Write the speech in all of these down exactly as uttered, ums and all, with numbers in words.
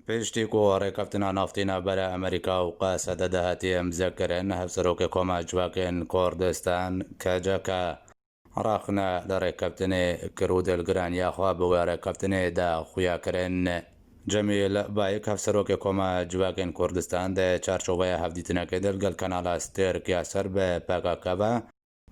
Piştî ku rêkeftina naftî navbera Amerîka û Qesede de hatiye imzekirin, Hevserokê Koma Civakên Kurdistan, K C K, rexne li rêkeftinê kir û dilgiraniya xwe bi wê rêkeftinê de xuya kirin. Cemîl Bayik, Hevserokê Koma Civakên Kurdistan, di çarçoveya hevdîtinekê de li gel kanala Stêrk ya ser bi P K K ve,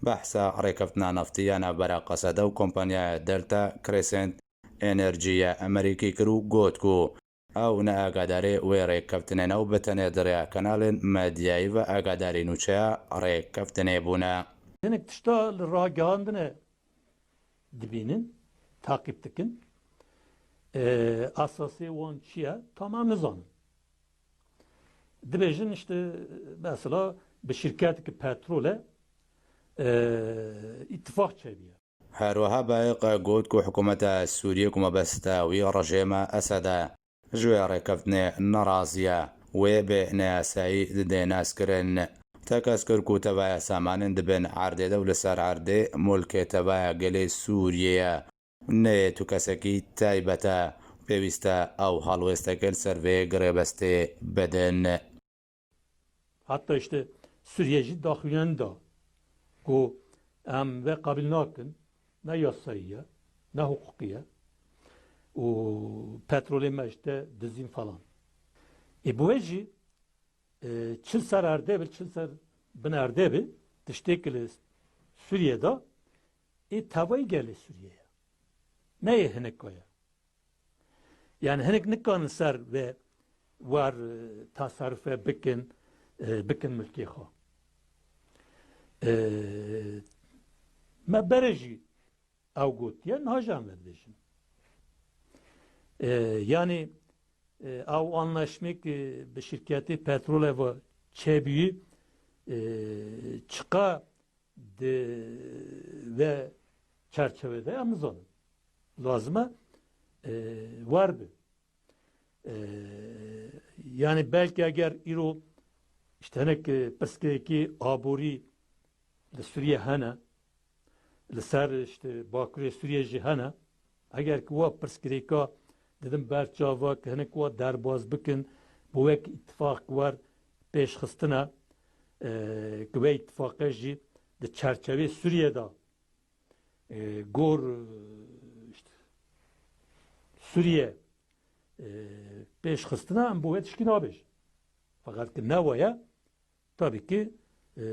behsa rêkeftina naftî ya navbera Qesede û kompanyaya Delta Crescent Energy ya Amerîkî kir û got ku ew ne agadarê wê rêkeftinê ne û bi tenê di rêya kanalên medyayî ve agadarî nûçeya rêkeftinê bûne. Hinek tişta li ragihandine dibînin, taqîb dikin. Esasê wan çi ye? Tam em nizanin. Dibêjin işte, mesela bi şirketekî petrol e, e, îtifaq çêbûye. Her wiha Bayiq got ku hikûmeta Sûriyê ku mebesta wî rejêma Esed e, ji wê rêkeftinê nerazî ye, wê bi neyasayî dide naskirin. Tekez kir ku tevaya samanên di bin erdê de û li ser erdê mulkê tevaya gelê Sûriyê ye. Neyê tu kesekî taybet e. Pêwîst e ew helwêstekê li ser vê girêbestê bidin. Hatta işte Sûriye jî daxuyan da ku em ve qabil nakin, ne yasayî ye, ne huquqî ye û petrolê me işte dizîn falan. Ê bi wê jî e, çil ser erdê bi, çil ser bin erdê bi, tiştê ki li Sûriye de, ê tevayî gelê Sûriye ye. Ne yê hinek ye. Yani hinek nikarin ser ve war, e, tasarrufe bikin, e, bikin milkê xwe. E, me berê jî ew gotiye, niha jî em vedibêjin. E, yani, e, ew anlaşmê ki bi şirketê petrolê ve çêbûyî, e, çiqa di ve çerçevede em nizanin. Lazim e, e, war bi. E, yani belki eger îro işte hinek, e, pirsgirêkî aborî li Sûriye hene, li ser, işte, Bakurê Sûriyê jî hene. Eger ku wa pirsgirêka didim ber çava, ki hinek wa derbas bikin, bi wek îtifaq war pêşxistina, e, ki wê îtifaqe jî di çerçevê Sûriye de, e, gor, e, işte, Sûriye, e, pêşxistina, em bi wê tişkî nabêjin. Feqet ki ne waya, tabii ki, e,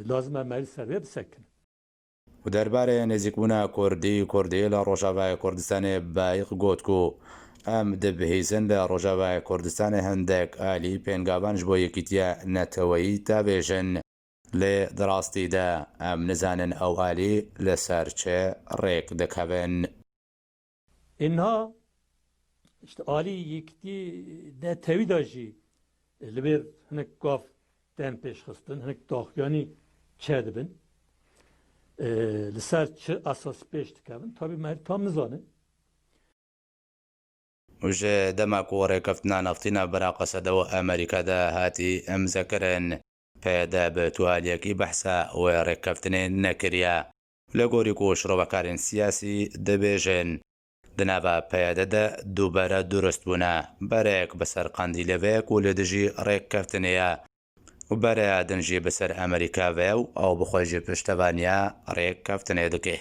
lazim e me li ser vê bisekinin. Û derbarê nêzîkbûna Kurdî, Kurdî li Rojavayê Kurdistanê Bayiq got ku em dibihîzin li Rojavayê Kurdistanê hindek alî pêngavan ji bo yekîtiya neteweyî davêjin. Lê di rastî de em nizanin ew alî li ser çi rêk dikevin. Ê niha, işte, alî yekîtî netewî de jî li vêr hinek gav tên pêşxistin, hinek daxuyanî çêdibin. Ê, li ser çi esas pêş dikevin? Tabî me tam nizanin. Û ji dema ku rêkeftina naftî navbera Qesede û Amerîka de hatî imzekirin, P Y D bi tu aliyekî behsa wê rêkeftinê nekiriye. Li gorî ku şirovekarên siyasî dibêjin, di nava P Y D de du bere durust bûne. Berek bi ser Qendîlê ve ku li dijî rêkeftinê ye û bereya din jî bi ser Amerîka ve û ew bi xwe jî piştevaniya rêkeftinê dike.